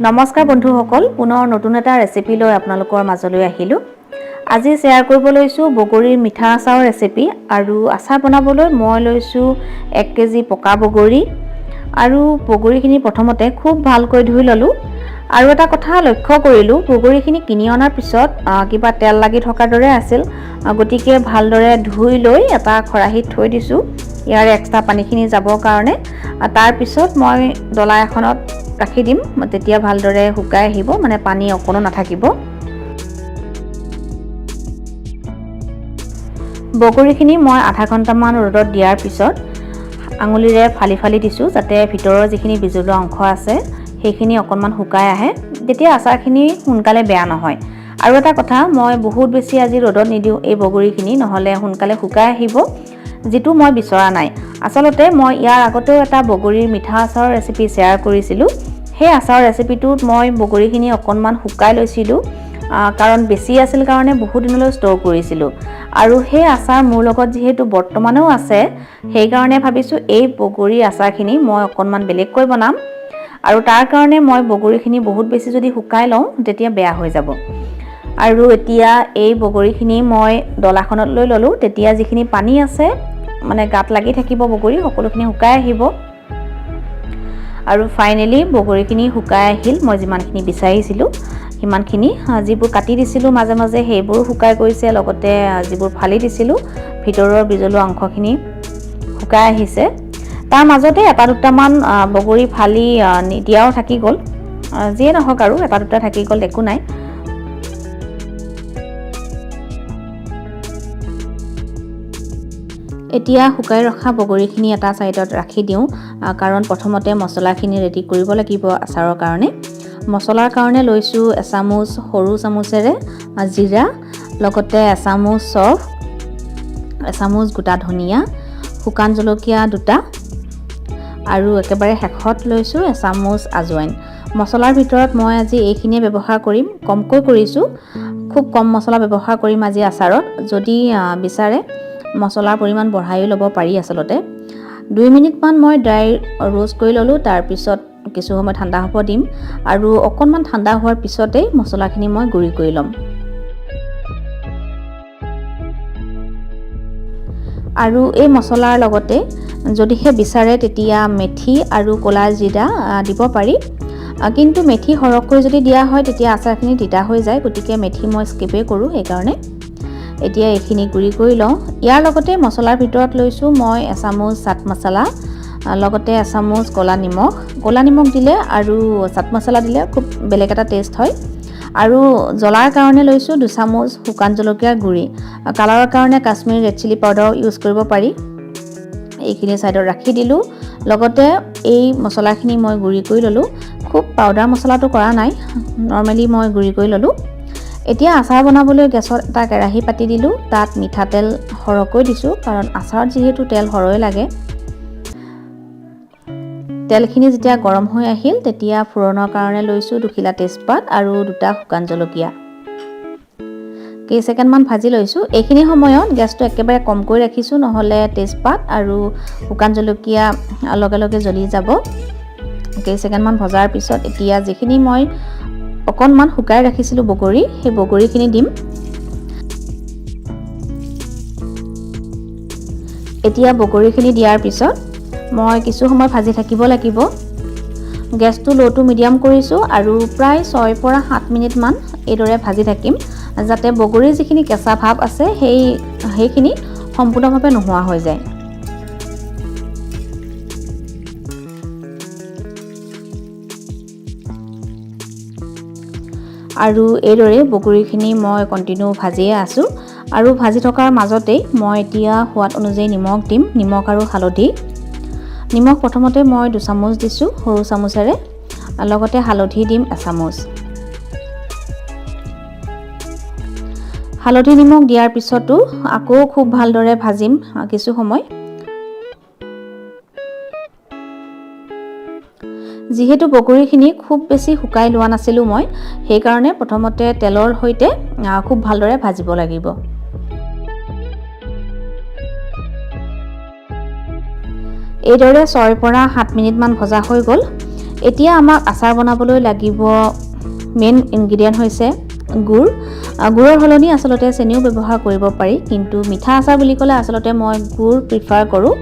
নমস্কাৰ বন্ধুসকল, পুনৰ নতুন এটা ৰেচিপি লৈ আপোনালোকৰ মাজলৈ আহিলোঁ। আজি শ্বেয়াৰ কৰিব লৈছোঁ বগৰীৰ মিঠা আচাৰৰ ৰেচিপি। আৰু আচাৰ বনাবলৈ মই লৈছোঁ 1 কেজি পকা বগৰী। আৰু বগৰীখিনি প্ৰথমতে খুব ভালকৈ ধুই ল'লোঁ। আৰু এটা কথা লক্ষ্য কৰিলোঁ, বগৰীখিনি কিনি অনাৰ পিছত কিবা তেল লাগি থকাৰ দৰে আছিল। গতিকে ভালদৰে ধুই লৈ এটা খৰাহীত থৈ দিছোঁ, ইয়াৰ এক্সট্ৰা পানীখিনি যাবৰ কাৰণে। তাৰপিছত মই ডলা এখনত ৰাখি দিম, তেতিয়া ভালদৰে শুকাই আহিব, মানে পানী অকণো নাথাকিব। বগৰীখিনি মই আধা ঘণ্টামান ৰ'দত দিয়াৰ পিছত আঙুলিৰে ফালি ফালি দিছোঁ, যাতে ভিতৰৰ যিখিনি বিজলুৱা অংশ আছে সেইখিনি অকণমান শুকাই আহে। তেতিয়া আচাৰখিনি সোনকালে বেয়া নহয়। আৰু এটা কথা, মই বহুত বেছি আজি ৰ'দত নিদিওঁ এই বগৰীখিনি, নহ'লে সোনকালে শুকাই আহিব, যিটো মই বিচৰা নাই। আচলতে মই ইয়াৰ আগতেও এটা বগৰীৰ মিঠা আচাৰৰ ৰেচিপি শ্বেয়াৰ কৰিছিলোঁ। সেই আচাৰৰ ৰেচিপিটোত মই বগৰীখিনি অকণমান শুকাই লৈছিলোঁ, কাৰণ বেছি আছিল কাৰণে বহুত দিনলৈ ষ্ট'ৰ কৰিছিলোঁ। আৰু সেই আচাৰ মোৰ লগত যিহেতু বৰ্তমানেও আছে, সেইকাৰণে ভাবিছোঁ এই বগৰী আচাৰখিনি মই অকণমান বেলেগকৈ বনাম। আৰু তাৰ কাৰণে মই বগৰীখিনি বহুত বেছি যদি শুকাই লওঁ, তেতিয়া বেয়া হৈ যাব। আৰু এতিয়া এই বগৰীখিনি মই ডলাখনত লৈ ল'লোঁ। তেতিয়া যিখিনি পানী আছে, মানে গাত লাগি থাকিব বগৰী, সকলোখিনি শুকাই আহিব। আৰু ফাইনেলি বগৰীখিনি শুকাই আহিল, মই যিমানখিনি বিচাৰিছিলোঁ সিমানখিনি। যিবোৰ কাটি দিছিলোঁ মাজে মাজে, সেইবোৰো শুকাই গৈছে, লগতে যিবোৰ ফালি দিছিলোঁ, ভিতৰৰ বিজলুৱা অংশখিনি শুকাই আহিছে। তাৰ মাজতে এটা দুটামান বগৰী ফালি নিদিয়াও থাকি গ'ল। যিয়ে নহওক আৰু, এটা দুটা থাকি গ'ল, একো নাই। এতিয়া শুকাই ৰখা বগৰীখিনি এটা ছাইডত ৰাখি দিওঁ, কাৰণ প্ৰথমতে মছলাখিনি ৰেডি কৰিব লাগিব আচাৰৰ কাৰণে। মছলাৰ কাৰণে লৈছোঁ এচামুচ সৰু চামুচেৰে জিৰা, লগতে এচামুচ চফ, এচামুচ গোটা ধনিয়া, শুকান জলকীয়া দুটা আৰু একেবাৰে শেষত লৈছোঁ এচামুচ আজৱাইন। মছলাৰ ভিতৰত মই আজি এইখিনিয়ে ব্যৱহাৰ কৰিম। কমকৈ কৰিছোঁ, খুব কম মছলা ব্যৱহাৰ কৰিম আজি আচাৰত। যদি বিচাৰে, মছলাৰ পৰিমাণ বঢ়ায়ো ল'ব পাৰি। আচলতে 2 মিনিটমান মই ড্ৰাই ৰোষ্ট কৰি ল'লোঁ। তাৰপিছত কিছু সময় ঠাণ্ডা হ'ব দিম আৰু অকণমান ঠাণ্ডা হোৱাৰ পিছতেই মছলাখিনি মই গুড়ি কৰি ল'ম। আৰু এই মছলাৰ লগতে যদিহে বিচাৰে, তেতিয়া মেথি আৰু ক'লা জিৰা দিব পাৰি। কিন্তু মেথি সৰহকৈ যদি দিয়া হয়, তেতিয়া আচাৰখিনি তিতা হৈ যায়। গতিকে মেথি মই স্কিপেই কৰোঁ সেইকাৰণে। এতিয়া এইখিনি গুড়ি কৰি লওঁ। ইয়াৰ লগতে মছলাৰ ভিতৰত লৈছোঁ মই এচামুচ চাট মছলা, লগতে এচামুচ ক'লা নিমখ। ক'লা নিমখ দিলে আৰু চাট মছলা দিলে খুব বেলেগ এটা টেষ্ট হয়। আৰু জ্বলাৰ কাৰণে লৈছোঁ 2 চামুচ শুকান জলকীয়াৰ গুড়ি। কালাৰৰ কাৰণে Kashmir red chilli powder use কৰিব পাৰি। এইখিনি ছাইডত ৰাখি দিলোঁ। লগতে এই মছলাখিনি মই গুড়ি কৰি ল'লোঁ। খুব পাউডাৰ মছলাটো কৰা নাই, নৰ্মেলি মই গুড়ি কৰি ল'লোঁ। এতিয়া আচাৰ বনাবলৈ গেছত এটা কেৰাহী পাতি দিলোঁ। তাত মিঠাতেল সৰহকৈ দিছোঁ, কাৰণ আচাৰত যিহেতু তেল সৰহই লাগে। তেলখিনি যেতিয়া গৰম হৈ আহিল, তেতিয়া ফোৰণৰ কাৰণে লৈছোঁ দুখিলা তেজপাত আৰু দুটা শুকান জলকীয়া। কেইছেকেণ্ডমান ভাজি লৈছোঁ। এইখিনি সময়ত গেছটো একেবাৰে কমকৈ ৰাখিছোঁ, নহ'লে তেজপাত আৰু শুকান জলকীয়া লগে লগে জ্বলি যাব। কেইছেকেণ্ডমান ভজাৰ পিছত এতিয়া যিখিনি মই অকণমান শুকাই ৰাখিছিলোঁ বগৰী, সেই বগৰীখিনি দিম। এতিয়া বগৰীখিনি দিয়াৰ পিছত মই কিছু সময় ভাজি থাকিব লাগিব। গেছটো ল' টু মিডিয়াম কৰিছোঁ আৰু প্ৰায় 6ৰ পৰা 7 মিনিটমান এইদৰে ভাজি থাকিম, যাতে বগৰীৰ যিখিনি কেঁচা ভাৱ আছে, সেইখিনি সম্পূৰ্ণভাৱে নোহোৱা হৈ যায়। আৰু এইদৰে বগৰীখিনি মই কণ্টিনিউ ভাজিয়ে আছোঁ। আৰু ভাজি থকাৰ মাজতেই মই এতিয়া সোৱাদ অনুযায়ী নিমখ দিম, নিমখ আৰু হালধি। নিমখ প্ৰথমতে মই 2 চামুচ দিছোঁ সৰু চামুচেৰে, লগতে হালধি দিম এচামুচ। হালধি নিমখ দিয়াৰ পিছতো আকৌ খুব ভালদৰে ভাজিম কিছু সময়। যিহেতু বগৰীখিনি খুব বেছি শুকাই লোৱা নাছিলোঁ মই, সেইকাৰণে প্ৰথমতে তেলৰ সৈতে খুব ভালদৰে ভাজিব লাগিব। এইদৰে 6ৰ পৰা 7 মিনিটমান ভজা হৈ গ'ল। এতিয়া আমাক আচাৰ বনাবলৈ লাগিব মেইন ইনগ্ৰিডিয়েণ্ট হৈছে গুড়। গুড়ৰ সলনি আচলতে চেনিও ব্যৱহাৰ কৰিব পাৰি, কিন্তু মিঠা আচাৰ বুলি ক'লে আচলতে মই গুড় প্ৰিফাৰ কৰোঁ।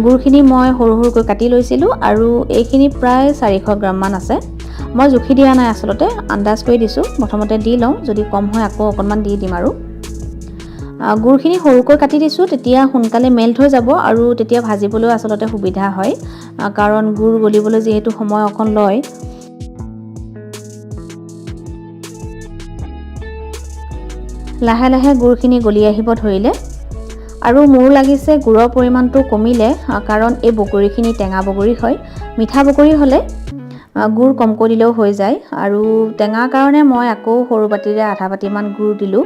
গুড়খিনি মই সৰু সৰুকৈ কাটি লৈছিলোঁ আৰু এইখিনি প্ৰায় 400 গ্ৰামমান আছে। মই জুখি দিয়া নাই, আচলতে আন্দাজ কৰি দিছোঁ। প্ৰথমতে দি লওঁ, যদি কম হয় আকৌ অকণমান দি দিম। আৰু গুড়খিনি সৰুকৈ কাটি দিছোঁ, তেতিয়া সোনকালে মেল্ট হৈ যাব আৰু তেতিয়া ভাজিবলৈও আচলতে সুবিধা হয়, কাৰণ গুড় গলিবলৈ যিহেতু সময় অকণ লয়। লাহে লাহে গুড়খিনি গলি আহিব ধৰিলে আৰু মোৰ লাগিছে গুড়ৰ পৰিমাণটো কমিলে, কাৰণ এই বগৰীখিনি টেঙা বগৰী হয়। মিঠা বগৰী হ'লে গুড় কমকৈ দিলেও হৈ যায়। আৰু টেঙাৰ কাৰণে মই আকৌ সৰু বাতিৰে আধা বাতিমান গুড় দিলোঁ।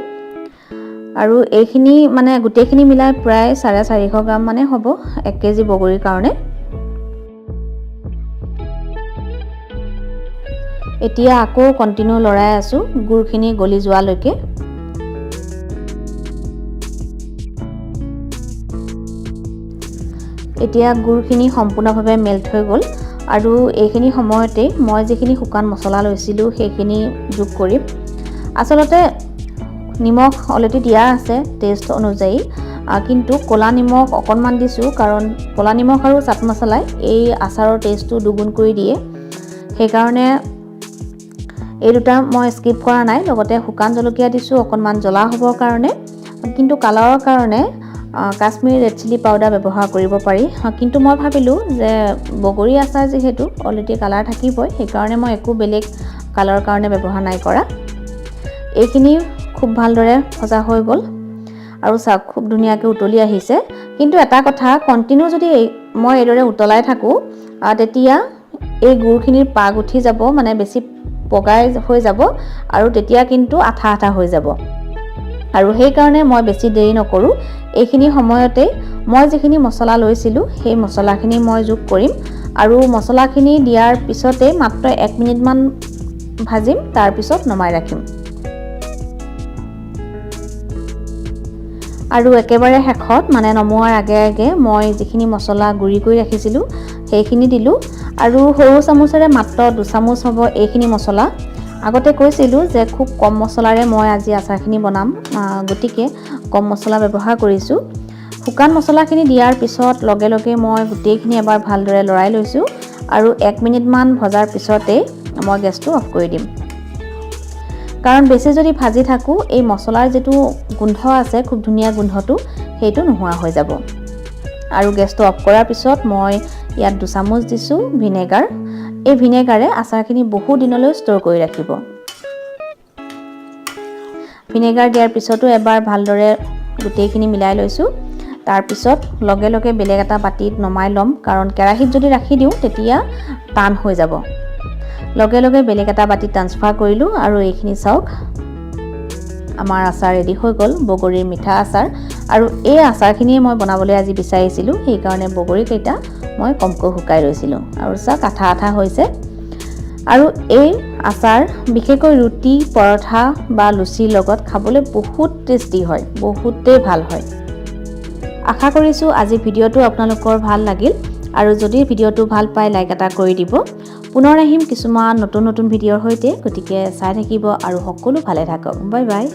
আৰু এইখিনি মানে গোটেইখিনি মিলাই প্ৰায় 450 গ্ৰাম মানে হ'ব 1 কেজি বগৰীৰ কাৰণে। এতিয়া আকৌ কণ্টিনিউ লৰাই আছোঁ গুড়খিনি গলি যোৱালৈকে। এতিয়া গুড়খিনি সম্পূৰ্ণভাৱে মেল্ট হৈ গ'ল আৰু এইখিনি সময়তেই মই যিখিনি শুকান মছলা লৈছিলোঁ, সেইখিনি যোগ কৰিম। আচলতে নিমখ অলৰেডি দিয়া আছে টেষ্ট অনুযায়ী, কিন্তু ক'লা নিমখ অকণমান দিছোঁ, কাৰণ ক'লা নিমখ আৰু চাট মছলাই এই আচাৰৰ টেষ্টটো দুগুণ কৰি দিয়ে। সেইকাৰণে এই দুটা মই স্কিপ কৰা নাই। লগতে শুকান জলকীয়া দিছোঁ অকণমান জ্বলা হ'বৰ কাৰণে। কিন্তু কালাৰৰ কাৰণে কাশ্মীৰ ৰেড চিলি পাউডাৰ ব্যৱহাৰ কৰিব পাৰি, কিন্তু মই ভাবিলোঁ যে বগৰী আচাৰ যিহেতু অলৰেডি কালাৰ থাকিবই, সেইকাৰণে মই একো বেলেগ কালাৰৰ কাৰণে ব্যৱহাৰ নাই কৰা। এইখিনি খুব ভালদৰে ভজা হৈ গ'ল আৰু চাওক, খুব ধুনীয়াকৈ উতলি আহিছে। কিন্তু এটা কথা, কণ্টিনিউ যদি মই এইদৰে উতলাই থাকোঁ, তেতিয়া এই গুড়খিনিৰ পাগ উঠি যাব, মানে বেছি পগাই হৈ যাব আৰু তেতিয়া কিন্তু আঠা আঠা হৈ যাব। আৰু সেইকাৰণে মই বেছি দেৰি নকৰোঁ। এইখিনি সময়তেই মই যিখিনি মছলা লৈছিলোঁ, সেই মছলাখিনি মই যোগ কৰিম আৰু মছলাখিনি দিয়াৰ পিছতেই মাত্ৰ 1 মিনিটমান ভাজিম, তাৰপিছত নমাই ৰাখিম। আৰু একেবাৰে শেষত, মানে নমোৱাৰ আগে আগে মই যিখিনি মছলা গুড়ি কৰি ৰাখিছিলোঁ, সেইখিনি দিলোঁ। আৰু সৰু চামুচেৰে মাত্ৰ দুচামুচ হ'ব এইখিনি মছলা। আগতে কৈছিলোঁ যে খুব কম মছলাৰে মই আজি আচাৰখিনি বনাম, গতিকে কম মছলা ব্যৱহাৰ কৰিছোঁ। শুকান মছলাখিনি দিয়াৰ পিছত লগে লগে মই গোটেইখিনি এবাৰ ভালদৰে লৰাই লৈছোঁ আৰু 1 মিনিটমান ভজাৰ পিছতেই মই গেছটো অফ কৰি দিম, কাৰণ বেছি যদি ভাজি থাকোঁ, এই মছলাৰ যিটো গোন্ধ আছে, খুব ধুনীয়া গোন্ধটো, সেইটো নোহোৱা হৈ যাব। আৰু গেছটো অফ কৰাৰ পিছত মই ইয়াত দুচামুচ দিছোঁ ভিনেগাৰ। এই ভিনেগাৰে আচাৰখিনি বহু দিনলৈ ষ্ট'ৰ কৰি ৰাখিব। ভিনেগাৰ দিয়াৰ পিছতো এবাৰ ভালদৰে গোটেইখিনি মিলাই লৈছোঁ। তাৰপিছত লগে লগে বেলেগ এটা বাতিত নমাই ল'ম, কাৰণ কেৰাহীত যদি ৰাখি দিওঁ তেতিয়া টান হৈ যাব। লগে লগে বেলেগ এটা বাতিত ট্ৰান্সফাৰ কৰিলোঁ আৰু এইখিনি চাওক, আমাৰ আচাৰ ৰেডি হৈ গ'ল, বগৰীৰ মিঠা আচাৰ। আৰু এই আচাৰখিনিয়ে মই বনাবলৈ আজি বিচাৰিছিলোঁ, সেইকাৰণে বগৰীকেইটা মই কমকৈ শুকাই লৈছিলোঁ। আৰু চাওক, আঠা আঠা হৈছে। আৰু এই আচাৰ বিশেষকৈ ৰুটি, পৰঠা বা লুচিৰ লগত খাবলৈ বহুত টেষ্টি হয়, বহুতেই ভাল হয়। আশা কৰিছোঁ আজি ভিডিঅ'টো আপোনালোকৰ ভাল লাগিল। আৰু যদি ভিডিঅ'টো ভাল পায়, লাইক এটা কৰি দিব। পুনৰ আহিম কিছুমান নতুন নতুন ভিডিঅ'ৰ সৈতে, গতিকে চাই থাকিব আৰু সকলো ভালে থাকক। Bye bye.